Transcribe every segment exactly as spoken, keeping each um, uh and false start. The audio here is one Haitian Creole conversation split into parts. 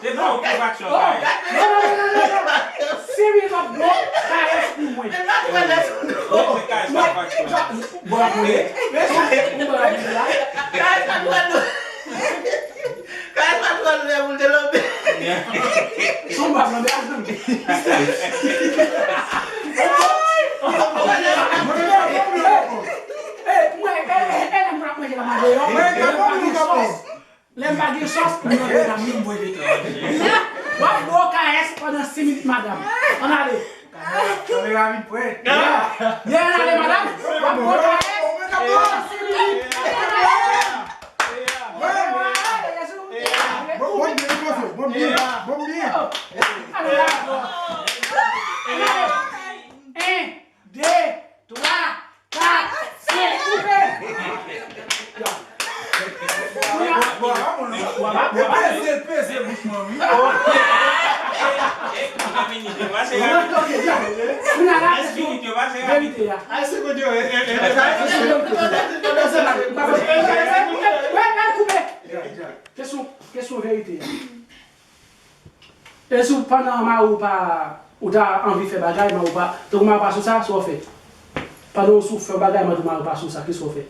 Se pa yon pwovokasyon, guys. Seri lòt bon, K S pou mwen. Se K S pa faksyon. Bon, apre, mwen, mwen, mwen, mwen, mwen, Kay pa twò lwen pou l te lonbe. Son bab nan bèl zanmi. Lè m pa gen sòs, lè m pa gen sòs, m nan bèl zanmi, m voye. W ap bo K S pandan sis minit, madanm. Ann ale. Kamera vin prè. Byen ale, madanm. W ap bo K S pandan sis minit. Bon, bon, byen, bon, bon, byen, bon, byen. En, de, twa, kat, senk, koupe. Peze, peze bouch mwen, wi. Verite a. Ay, se kote yo ye. Kesyon, kesyon verite a. E si w pandan mari w pa, ou ta anvi fè bagay, mari w pa, tankou mari w pa sou sa, sa w fè? Pandan w sou fè bagay, mari w pa sou sa, kisa w fè?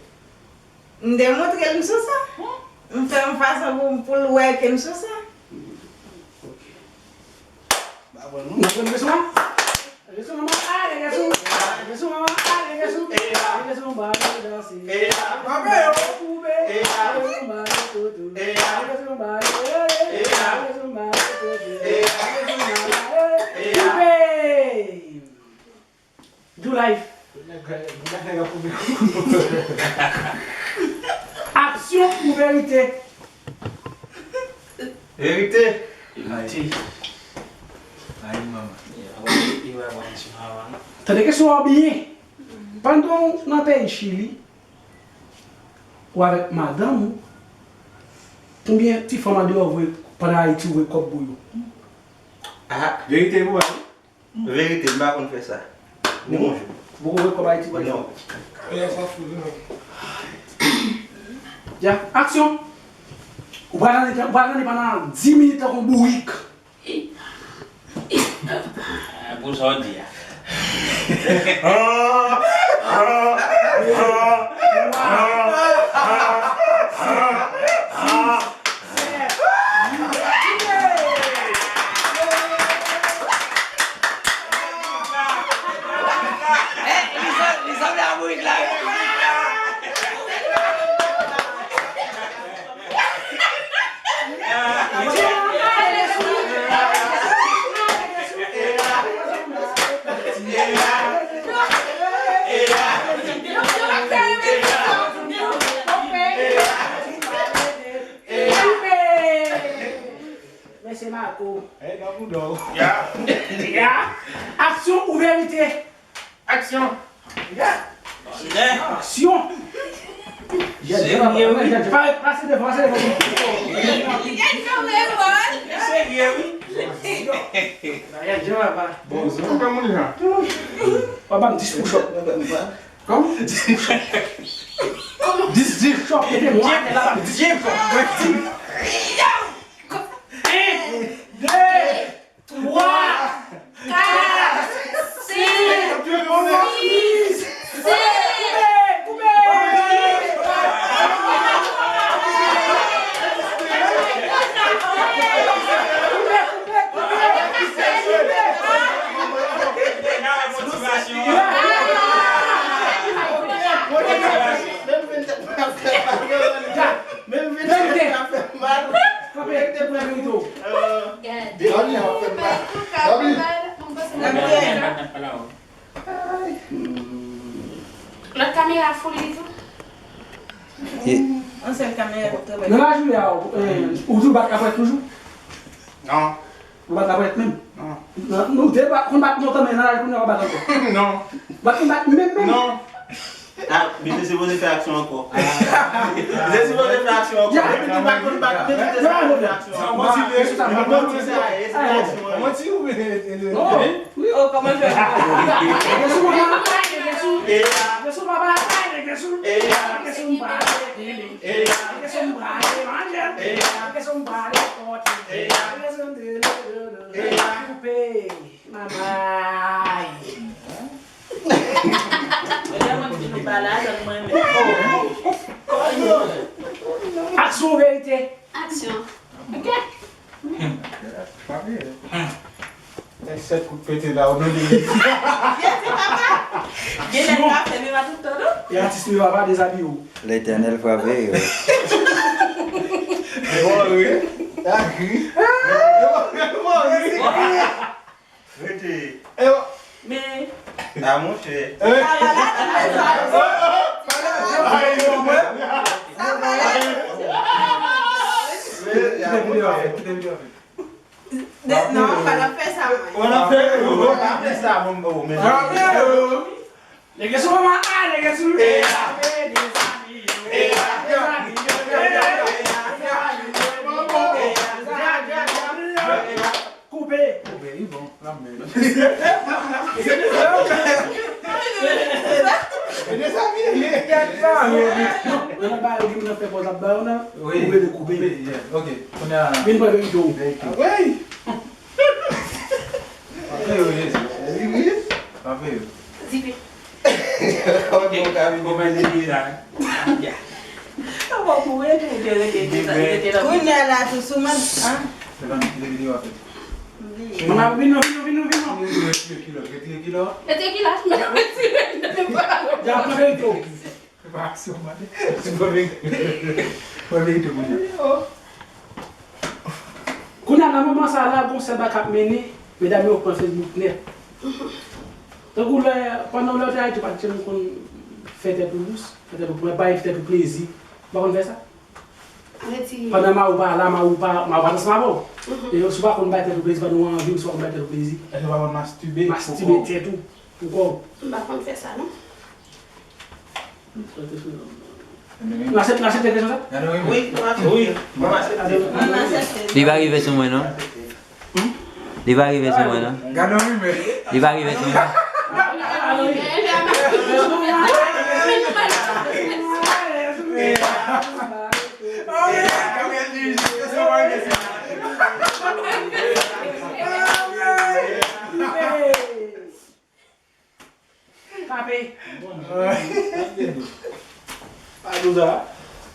M te montre l m sou sa. M fè yon fason pou, pou l wè ke m sou sa. N ap pran leson an? Leson manman, ale leson. Leson manman, ale leson. Leson ba yo danse. Leson ba yo koube. Leson ba yo toto. Leson ba yo rele. Leson ba yo toto. Leson ba yo rele. Koupe! Do life. Aksyon ou verite? Verite. Verite. Ay, manman. Tande kesyon an byen. Pandan w nan peyi Chili, ou avèk madanm ou, konbyen ti fanm andeyò ou voye, pandan Ayiti ou voye kòb pou yo? Ah, verite pou mwen. Verite, m pa konn fè sa. Ni yon jou. Ou poko voye kòb Ayiti, pa egzanp? Ya, aksyon! Ou pral tande, ou pral tande pandan dis minit tankou bourik. Pou sa w di a. Mesye Marco. Ya. Ya. Aksyon ou verite? Aksyon. Ya. Aksyon. Serye, wi. Pase devan, pase devan. Serye, wi. Bon, bon, bon, bon. Papa, m dis push up. Kòman? Dis push up. Dis, dis push up. Mete mwa atè la, dis push up. En, de, twa, kat, senk, sis, sèt. Koupe, koupe. Menm vennèt pa fè mal. Menm vennèt pa fè mal. Kanpe, kanpe, kanpe. Gaby ap fè mal. Gaby. Lòt kamera fout li tou. An sèl kamera k ap travay. Nan laj ou ye a, ou, eh, ou toujou bat kaprèt toujou? Non. Ou bat kaprèt menm? Non. Nan, nou te bat, konn bat lontan, men nan laj kounye a w ap bat ankò? Non. Bat, konn bat menm, menm? Non. Ah, misye sipoze fè aksyon ankò. Misye sipoze fè aksyon ankò. Depi li pa konn bat, depi li te sipoze fè aksyon ankò. Misye sa, misye sa, e se aksyon an. Mwen ti ou byen. Non. Wi. Oh, kòman jwe? Nèg sou papa, nèg sou. Nèg sou papa, nèg sou. Nèg sou papa. Nèg sou papa. Nèg sou papa. Koupe. Manmay. Aksyon ou verite? Aksyon. Ok. Sèt kout pete la, ou nan legliz. Jezi, papa! Genlè l pa fè menm tout tan, non? E atis nou yo, papa, dezabiye w. Letènèl frape yo. Yo mò ri. Yo mò ri. Rete. Men. A monchè. Sa va la, sa va la. Kite videyo a fèt, kite videyo a fèt. Non, pa n ap fè sa, mwen. Ou n ap fè, ou n ap fè sa, mwen, oh, men. Nèg sou mama, ah, nèg sou. Koupe. Koupe, wi, bon, la menm. Se de sa. Se de sa, wi. Nan ba yo ki nan fè pòz ap ba yo nan. Wi. Koupe, koupe. Koupe, yeah. Ok. Kounye a. Vin pran verite w. Verite. Wi. Pa fè yo, Jezi. Wi, wi. Pa fè yo. Zipi. Ok, ou ka vin kòmanse depi la. Ou pa kouri tou, ou te rete, te rete la. Kounye a la tou sou mwen, an? Se pa m ki te vini w ap fè. Manman, vin non, vin non, vin non, vin non. Retire kilòt, retire kilòt. Retire kilòt, men retire. Ya pran verite w. Se pa aksyon, mande. Se pa verite. Pa verite, kounye a. Kounye a, nan moman sa a la, gon sèl bagay k ap mennen, medam yo pran Facebook nèt. Tankou lè, pandan lè w te Ayiti, ou pa t janm konn fè tèt ou dous, fè tèt ou, bay tèt ou plezi. Ou pa konn fè sa? Pandan mari w pa la, mari w pa, mari w pa t ansanm avè w. E si w pa konn bay tèt ou plezi, pandan w anvi, si w pa konn bay tèt ou plezi. Èske w pa konn mastibe? Mastibe tèt ou, pou kò w. M pa konn fè sa, non. N aksepte, n aksepte kesyon sa? Wi, nou aksepte. Wi, nou aksepte. Li pa rive sou mwen, non. Li pa rive sou mwen, non. Gade yon rimè. Li pa rive sou mwen. Pape.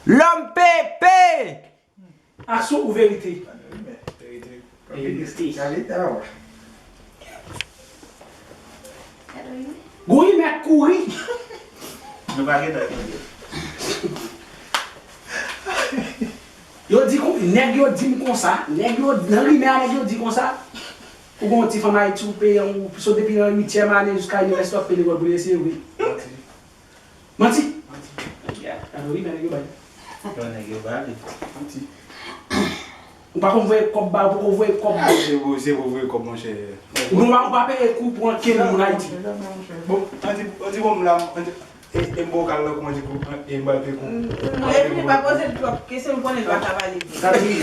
Lòm pepe. Aksyon ou verite? Verite. Verite. Verite, a wè. Gouyi mèt kouri. Nou pa gentan tande. Yo di kon, nèg yo di m konsa, nèg yo, nan rimè a, nèg yo di konsa, ou gon ti fanm Ayiti, ou peye, ou sot depi nan uityèm ane jiska inivèsite, w ap peye lekòl pou l, e se vre. Manti. Manti. Gade rimè nèg yo bay. Yo nèg yo ba li. Manti. Ou pa konn voye kòb ba, ou poko voye kòb ba. Se pou, se pou voye kòb, monchè. Ou pa, ou pa peye kou pou ankenn moun Ayiti. Bon, anti, anti bon m la, anti, e, e m bokal la, kòman di kou, e m ba l pe kou. Non, e vini pa poze l twòp kesyon, m konnen l pa ka pale byen. Sa di.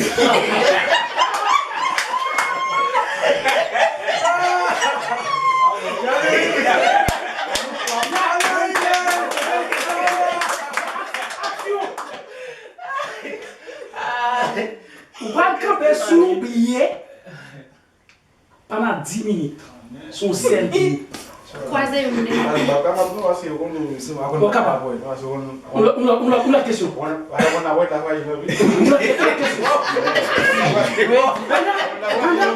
Ou pral kanpe sou yon biyè pandan dis minit. Se yon sèl biyè. Kwaze yon de. Ou kapab. Yon lòt, yon lòt, yon lòt, yon lòt kesyon. Yon lòt, yon lòt kesyon. Pandan, pandan,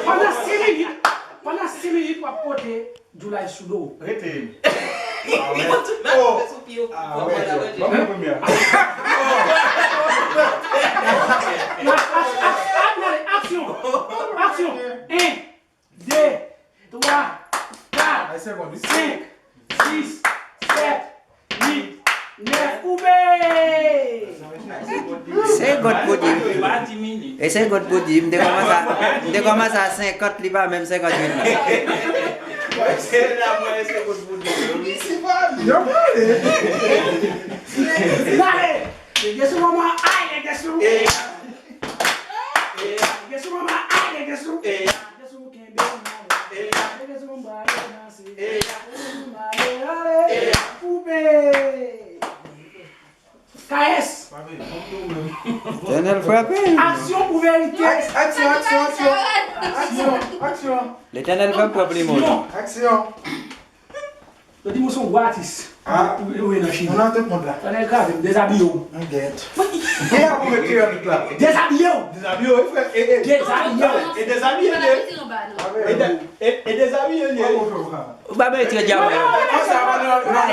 pandan senk minit, pandan senk minit, w ap pote July sou do. Rete. Li pran tout bagay sou pye w. Ah, ouais. Ban mwen premye a. Aksyon. Aksyon. En, de, twa, kat, senk, sis, sèt, uit, nèf, koupe! Se God pou di m. E se God pou di m. M te kòmanse a, m te kòmanse a senkant, li pa menm senkant uit la. Se la mwen, se God pou di m. Yo pale. Lage sou manman, ay, lage sou. Lage sou manman, ay, lage sou. Lage sou, kenbe manman. Lage sou, mare, danse. Lage sou, mare, ale. Koupe. K S. Letènèl frape. Aksyon ou verite? Aksyon, aksyon, aksyon. Aksyon, aksyon. Letènèl frape pwòp li moun. Aksyon. Yo di m ou se yon gwo atis. Ah. Ou, ou, ou ye nan Chili. Nou nan tout mond la. Sa nèg grave, m dezabiye w. M gèt. Gen yon pou met kreyòl la. Dezabiye w. Dezabiye w, wi, frè. E, e. Dezabiye w. E dezabiye l ye. E de-, e, e dezabiye l ye. Ou pa mete dyaman yo. Konsa, pa nan, nan, nan.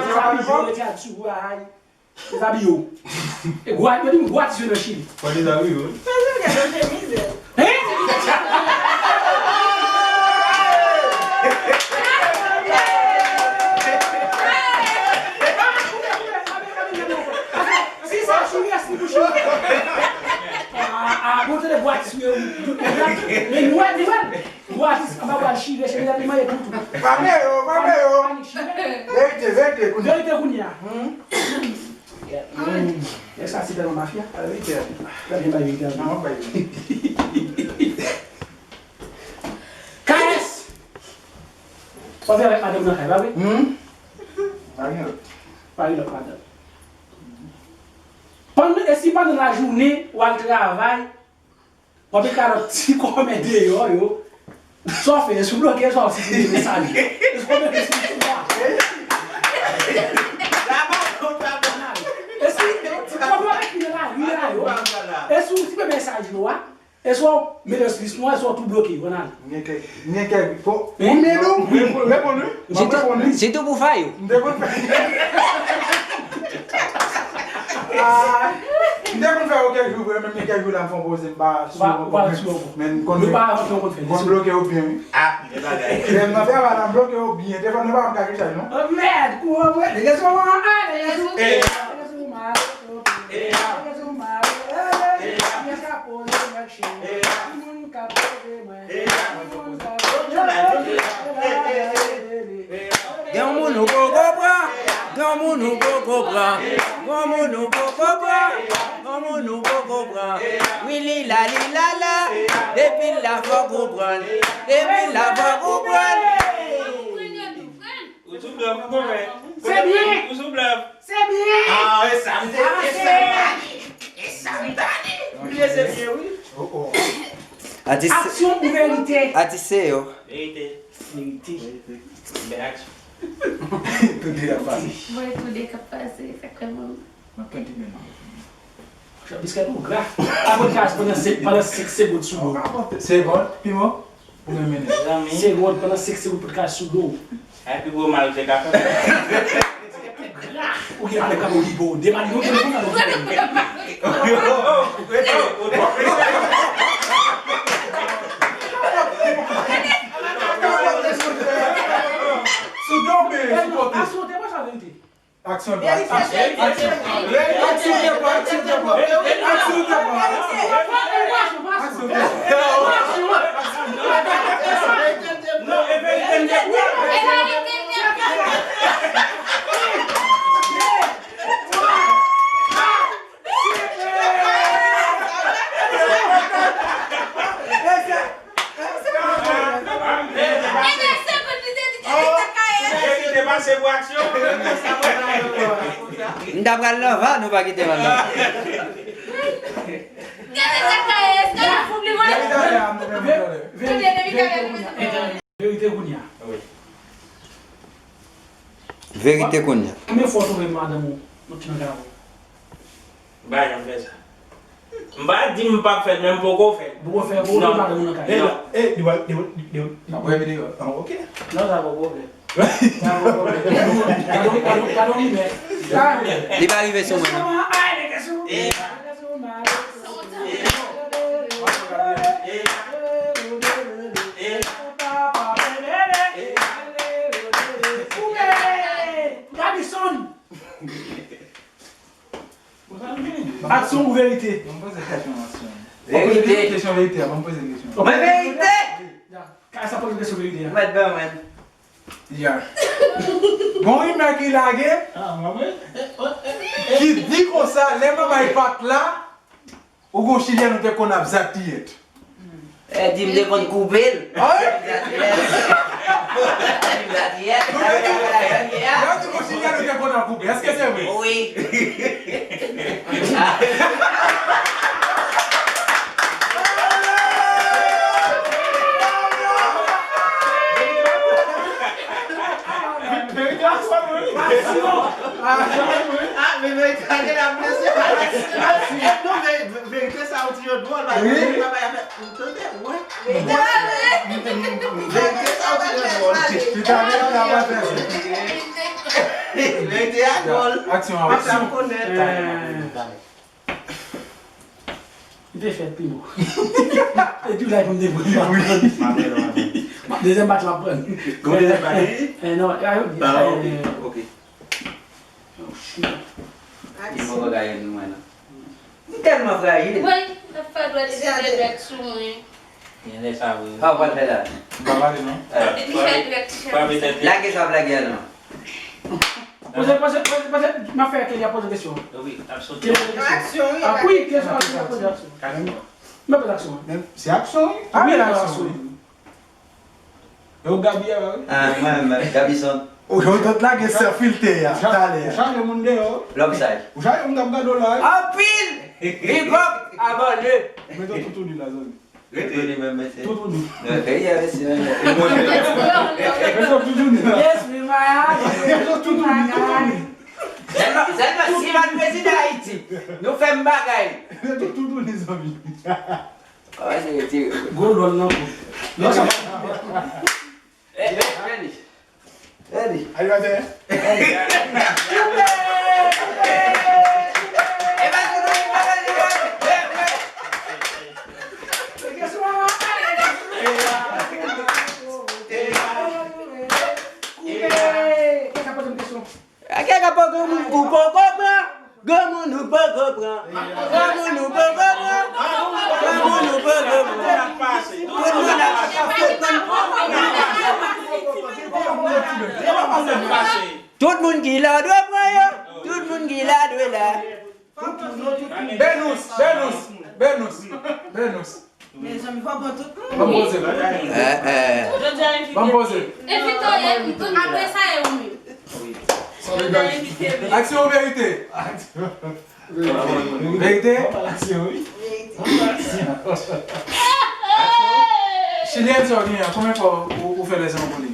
Dezabiye w, rete a sou, ay. Dezabiye w. E gwa, yo di m gwa ti yo nan Chili. Pa dezabiye w. Hein? Si sa Chili, èske pou Chili? Ah, ah, bon, se de gwa ti yo. Men nou wè, nou wè. Gwo atis anba bwa l chire, chire li manje toutou. Fame yo, fame yo. Verite, verite kounye a. Verite kounye a. Hmm. Nèg sa se tèlman mafya. Verite. Gade bay verite a. Non, bay. K S. Ou fè avèk madanm nan kay, pa vre? Hmm. Pa gen lòt. Pa gen lòt madanm. Pandan, e si pandan lajounen ou al travay, w ap kalòt ti kòmè deyò yo. Sa w fè, èske w bloke, èske w siprime mesaj? Èske w bloke sou sou la? Èske w bloke ekri nan lari la yo? Èske w siprime mesaj yo a? Èske w mete sou lis nwa, èske w tou bloke yo, ann ale? Gen kèk, gen kèk, bon, ou mete w, reponn wi. M ap reponn wi. Sitou pou fay ou. M te konn fè. Ah, m te konn fè yo kèk jou vre, menm gen kèk jou la m fè yon poze m pa sou yo ankò. Men m konn, konn bloke yo byen wi. Ah, gen bagay. Lè m nan travay la m bloke yo byen. Telefòn nan pa konn ka glitch non. Oh merde, kou an mwen. Nèg sou mwen, ah, nèg sou. Nèg sou mwen. Nèg sou mwen. Nèg ka poze nèg chè. Moun ka poze mwen. Moun ka poze mwen. Gen moun ou poko pran, gen moun ou poko pran, gen moun ou poko pran, gen moun ou poko pran. Wi li la, li la la, depi l la fòk ou pran l, depi l la fòk ou pran l. Ou sou blòf, ou konprann. Se byen. Ou sou blòf. Se byen. Ah, e sa m te, e sa m ta di. E sa m ta di. Bliye se byen, wi. Oh, oh. Atis se, Aksyon ou verite? Atis se yo. Verite. Verite. Bèl aksyon. Toude ap pase. Mwen toude k ap pase, sa k fè mwen. Mwen pran ti men nan. Biskèt ou gra. Apre kaz pandan senk, pandan senk segonn sou do. Segond, piment, ou menm mennen. Zanmi. Segonn, pandan senk segonn pou kaz sou do. Ay pi gwo mal ou te ka fè. Ou gen ale kabo bibo. Demali yo gen pou kabo bibo. Sou do men, sou kote. Aksyon te pa sa verite. Aksyon pa. Aksyon. Aksyon te pa, aksyon te pa. Aksyon te pa. Aksyon te pa. Non, e verite m te pran. Verite pase pou aksyon. M ta pral nan va, nou pa kite m al nan va. Gade sa k ta ye, èske l ap oubli mwen? Verite kounye a. Verite kounye a. Konbyen fwa w twonpe madanm ou nan ti nan kay avè w? M pa janm fè sa. M pa di m p ap fè l, men m poko fè l. Poko fè, poko twonpe madanm ou nan kay. E, e, di wè, di wè, di wè. N ap wè videyo. Ah, ok. Non, sa poko fè. Sa poko fè. Gade, gade, gade yon rimè. Li pa rive sou mwen non. Aksyon ou verite? Ban m poze kesyon aksyon. Ban m poze kesyon verite a, ban m poze kesyon. Mwen verite! Kay sa poze kesyon verite a. Mèt ban mwen. Ya. Gon rimè ki lage, ki di konsa, lè manman l pa t la, ou gon chilyen ou te konn ap zatiyèt. E di m te konn koupe l. Ah wi? Zatiyèt. Zatiyèt. Lè ou di gon chilyen ou te konn ap koupe, èske se vre? Wi. Verite a sòl wi. Ah, men men kage la blese. Non, men verite sa ou di yo dwòl. Wi. Tande, wè. Verite sa ou di yo dwòl. Ki ta vle la pa fè. Verite a dwòl. Aksyon, aksyon. Li te fèt pi bon. Epi la pou m te pran. Dezyèm bat la pran. Gon dezyèm bat? Eh, non, ah, ok. Li poko gaye nou mwen nan. M tèlman frajil. Woy, ap fè dwèt, li fè dwèt sou mwen. Gen lè sa vre. Sa w pral fè la? M pa pale non. Li fè dwèt ti chan. Lage sa w lage a non. Poze, poze, poze, poze, m ap fè Kelly a poze kesyon. Wi, ap soti. Kelly poze kesyon. Aksyon wi. Ah, wi, kesyon a poze aksyon. M ap poze aksyon. Men se aksyon wi. Wi, aksyon. E ou Gabi a wi. Ah, mwen menm, Gabison. Ou yo tout lage san filtè a, talè a. Ou chaje moun deyò. Lòm saj. Ou chaje moun k ap gade w la wi. Anpil! Big up! Abòne! Mete w toutouni la zanmi. Rete li menm mesye. Toutouni. Nan peyi a mesye. Mete w toutouni la. Yes, mi maya. Mete w toutouni, toutouni. Sèlman, sèlman si m al prezidan Ayiti, nou fè m bagay. Mete w toutouni zanmi. Kòman se retire? Gwo dwòl nan kou. Non, sa pa. Eh, eh, Freddy. Freddy. Animatè. Kèk apot granmoun ou poko pran. Granmoun ou poko pran. Granmoun ou poko pran. Granmoun ou poko pran. Tout moun ap tout moun. Tout moun ki la dwe pran yo. Tout moun ki la dwe la. Benous, Benous, Benous, Benous. Mezanmi, fò pran tout moun. Ban m poze. Eh, eh. Ban m poze. Evite w, evite w. Apre sa, e ou menm. Aksyon ou verite? Verite? Verite. Aksyon. Lyen sa w gen an, konbyen fwa ou, ou fè lèzanmi pou li?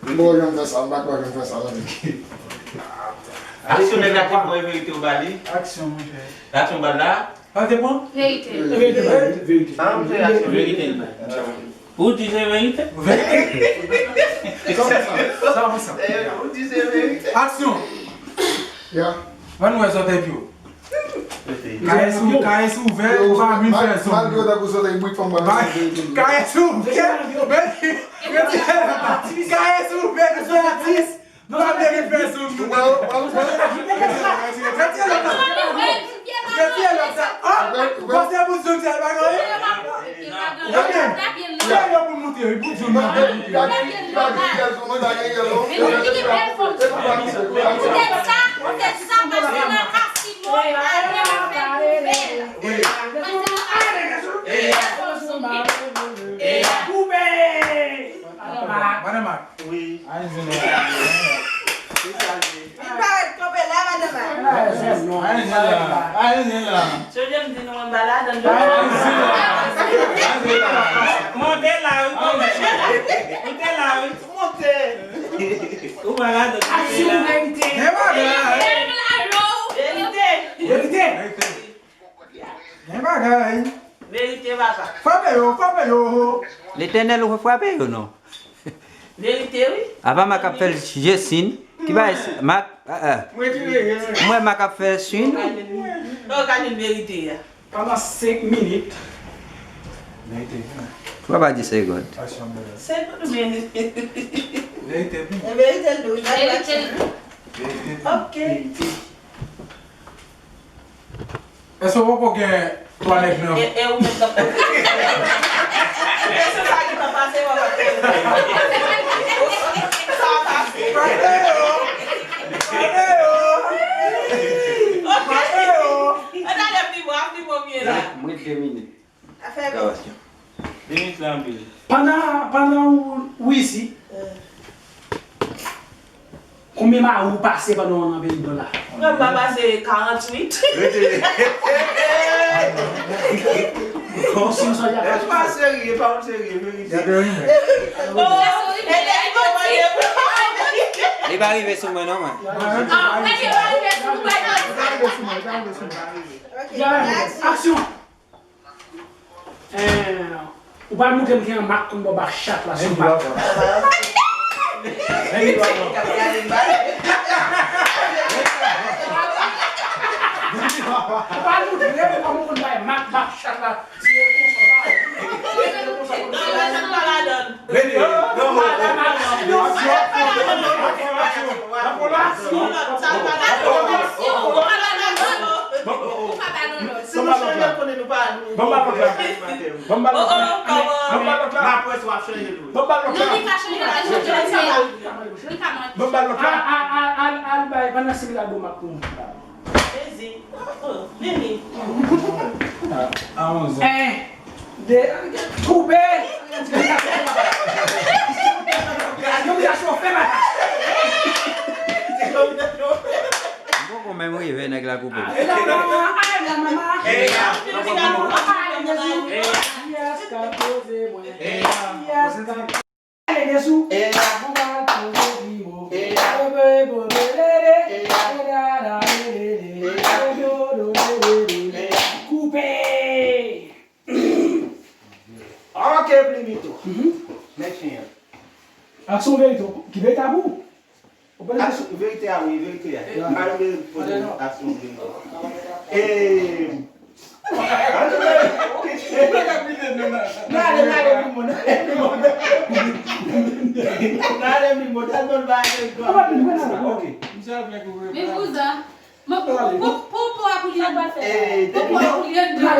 M pa janm fè sa, m pa kwè janm fè sa nan vi. Aksyon nèg la te pran verite ou ba li. Aksyon, monchè. Aksyon ba la. Sa te pran? Verite. Verite, verite, verite. Sa m fè aksyon verite. Ou di se verite? Verite. Sa w fè sa? Sa w fè sa? Eh, ou di se verite. Aksyon. Ya. Ban nou wè zòtèy pye w. Kayès ou, kayès ouvè, ou pa vin fè zòn. Malgre w tankou sòtèy bwit fanm mwen. Kayès ouvè. Kayès ouvè, nou sou atis. Nou pa vle vin fè zòn. Retire lòt la. Retire lòt la. Ah, panse pou zòn sa pa gen anyen. Gade, gade pou moute, pou zòn nan. Madan Mak. Wi. Li parèt kanpe la, madan Mak. Ayen la, ayen la. Monte la, wi, monte. Ou te la, wi. Monte. Ou pa ladan. Aksyon verite. Verite. Verite. Gen bagay. Verite, papa. Frape yo, frape yo. Letènèl, ou frape yo, non? Verite, wi. Apa Mak ap fè l je sin? Ki bagay, Mak? Ah, ah. M wè Mak ap fè sin. Ou ka jwenn verite a. Pandan senk minit. Verite, wi. Papa di segonn. Senkant minit. Verite, wi. Verite, wi. Verite. Ok. Èske w poko gen twa nèg nan? E, e ou menm k ap poze. E se sa ki pa pase, w ap ap poze. Sa pase. Frape yo! Frape yo! Ok. Frape yo! E talè pli bon, a pli bon vye la. Mwen de minit. Afè byen. Denis la anpil. Pandan, pandan ou, ou isit, konbyen mari ou pase pandan w nan peyi dòla? Mwen pa pase karannwit. Rete. Bon, si w sonje a. E pa serye, pa yon serye, verite. Li pa rive sou mwen, non, mwen. Ah, mwen, li pa rive sou mwen, non. Ok, aksyon. Eh, ou pa montre m ki an Mak konn bò bak chat la sou Mak. Ou pa montre m kòman konn bay Mak bak chat la. Tire konsa, tire konsa, konsa. Rete. Non, non, non. Aksyon, aksyon, aksyon, aksyon. Aksyon. Ban m ba lòt la. Ban m ba lòt la. Ban m ba lòt la. Ban m ba lòt la. Ban m ba lòt la. Ban m ba lòt la. Al, al, al, al, bay, pandan similadò m ap pran. Sezi. Oh, oh, vini. A onz an. En, de, koupe! Yo, m ja chofe, madanm. M poko menm rive, nèg la koupe. Ay, la, mama, ay, la, mama. Yes, ka poze mwen. Yes, ka. Ale, Nesou. Eya. Ou pral poze pi mo. Eya. Ebe, bo, be, le, le. Eya. Eda, da, le, le, le. Eya. Ebe, do, do, le, le, le. Eya. Koupe. Ok, Plimito. Mhm. Nèg chen an. Aksyon verite, ki verite a pou? Ou pa Aksyon, verite a, wi, verite a. Ya. M pa vle poze aksyon verite. E, n ale, n ale, Primo, n ale, Primo. N ale, Primo, tèlman n pa ale, ok. Men vouzan, pou, pou, pou a pou li anba. Eh, pou, pou a pou li anba.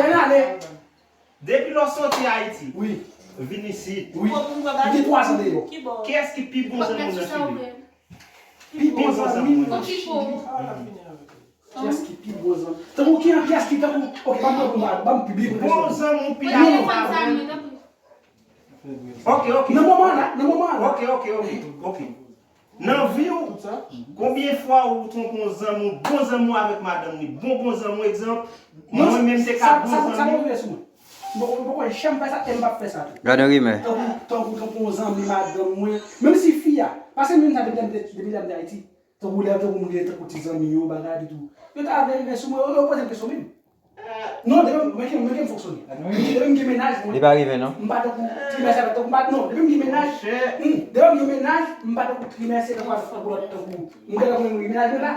Depi lè w soti Ayiti, wi, vin isit, wi, li gen twa zan deyò. Kiyès ki pi bon zanmi w nan Chili? Pi bon zanmi w nan Chili. Kiyès ki pi bon zanmi? Tankou ki an kiyès ki tankou, ok, ban m pran pou mwen, ban m piblik. Bon zanmi w pi bon zanmi. Ok, ok. Nan moman la, nan moman la. Ok, ok, ok, ok. Nan vi w, konbyen fwa ou twonpe yon zanmi w, bon zanmi w avèk madanm li, bon, bon zanmi w, egzanp, mwen menm se ka bon zanmi w. Sa, sa, sa, sa rive sou mwen. Bon, bon, bon, janm fè sa, e m p ap fè sa tou. Gade yon rimè. Tankou, tankou, tankou yon zanmi madanm mwen. Menm si fi a, paske menm sa depi lè m te, depi lè m te Ayiti. Tankou lè, tankou moun gen tankou ti zanmi yo, bagay epitou. Yo ta vle rive sou mwen, yo, yo poze m kesyon menm. Non, depi mwen, mwen, mwen, mwen fonksyone. Depi m gen mennaj, mwen. Li pa rive, non? M pa tankou trimès, tankou, m pa, non, depi m gen mennaj, hmm, depi m gen mennaj, m pa tankou trimès, tankou, tankou lòt, tankou. M gen tankou mennaj mwen la.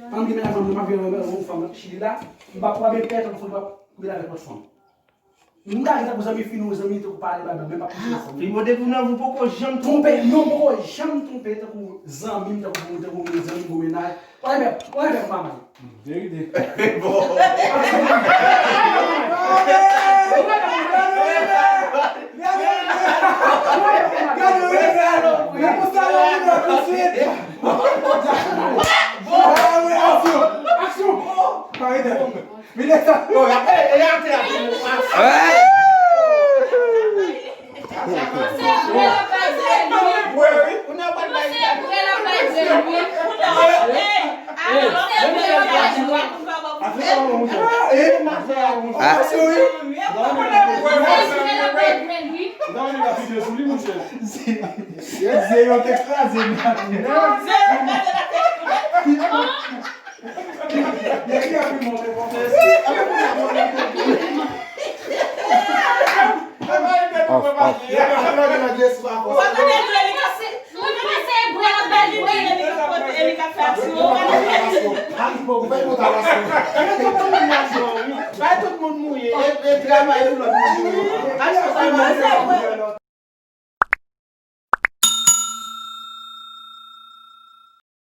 An gen mennaj mwen, m ap viv avèk yon fanm Chili la. M pa pran pè tankou fanm, m ap viv avèk lòt fanm. M ka gen tankou zanmi fi nou, zanmi tankou pale, bagay, men pa koute fanm. Li mande pou nan, ou poko janm twonpe. Twonpe, non, poko janm twonpe tankou zanmi m, tankou, tankou zanmi, bon mennaj. Wè, men, wè, men, mama. Verite. Bon. Aksyon! Aksyon! Vin la. Yo, y ap, e, e, y ap, y ap. Zye yo te kraze. Off, off. Bay tout moun mouye, e, e travay pou lòt moun mouye.